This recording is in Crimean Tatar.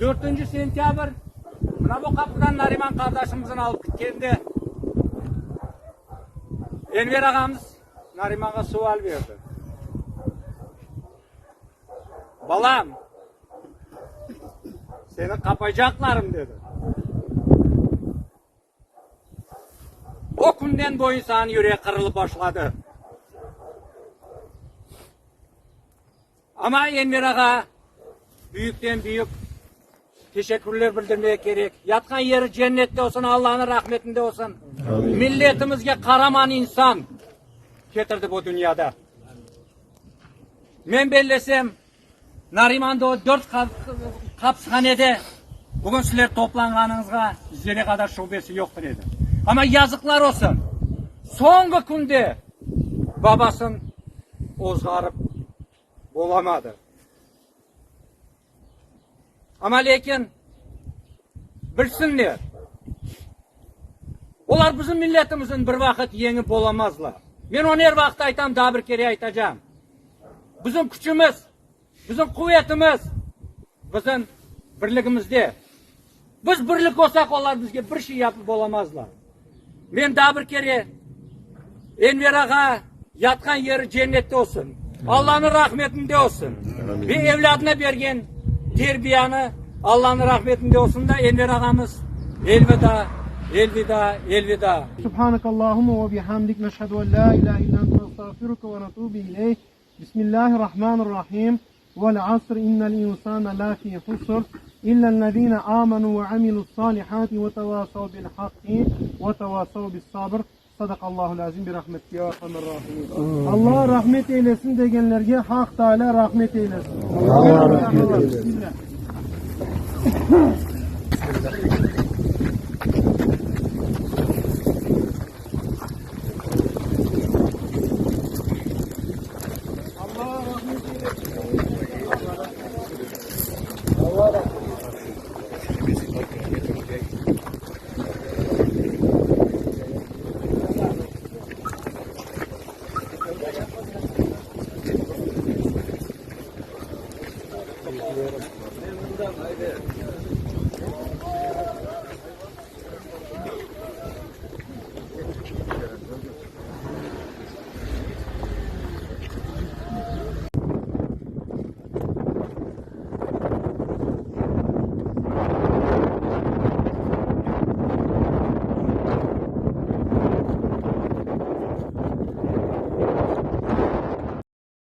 Dörtünci sentâbr mına bu qapıdan Nariman qardaşımıznı alıp kitkende Enver ağamız Narimanğa sual berdi. Balam, seni qapaycaqlarım, dedi. O künden bu insan yüregi qırılıp başladı. Amma Enver ağa büyükten büyük teşekkürler bildirmege kerek. Yatqan yeri cennette olsun, Allanıñ rahmetinde olsun. Milletimizge qaraman insan ketirdi bu dünyada. Men bellesem, Narimanda o dört hapshanede bugün sizler toplanğanıñızğa zerre qadar şübesi yoqtır edi. Amma yazıqlar olsun, soñki künde babasın ozğarıp olamadı. Amma lâkin bilsinler, olar bizim milletimizin bir vaqıt yeñip olamazlar. Men onı er vaqıt aytam, daa bir kere aytacam. Bizim küçümiz, bizim quvetimiz bizim birligimizde. Biz birlik olsaq, olar bizge bir şey yapıp olamazlar. Men daa bir kere Enver ağa yatqan yeri cennette olsun, Allanıñ rahmetinde olsun ve evlâdına bergen terbiyanı Allanıñ rahmetinde olsun da Enver ağamız elvida, elvida, elvida. Subhanakallahumma ve bihamdik neşhedü en la ilahe illa ente nestağfiruke ve netubu ileyk. Bismillahirrahmanirrahim. Vel asr innel insane lafî husr illellezîne âmenû ve amilu's-sâlihâti ve tevâsav bil hakkî ve tevâsav bis-sabr. Sadakallâhul azîm bi rahmetike ya erhamer râhimîn. Allah rahmet eylesin degenlerge Haq Tealâ rahmet eylesin. Allah rahmet eylesin.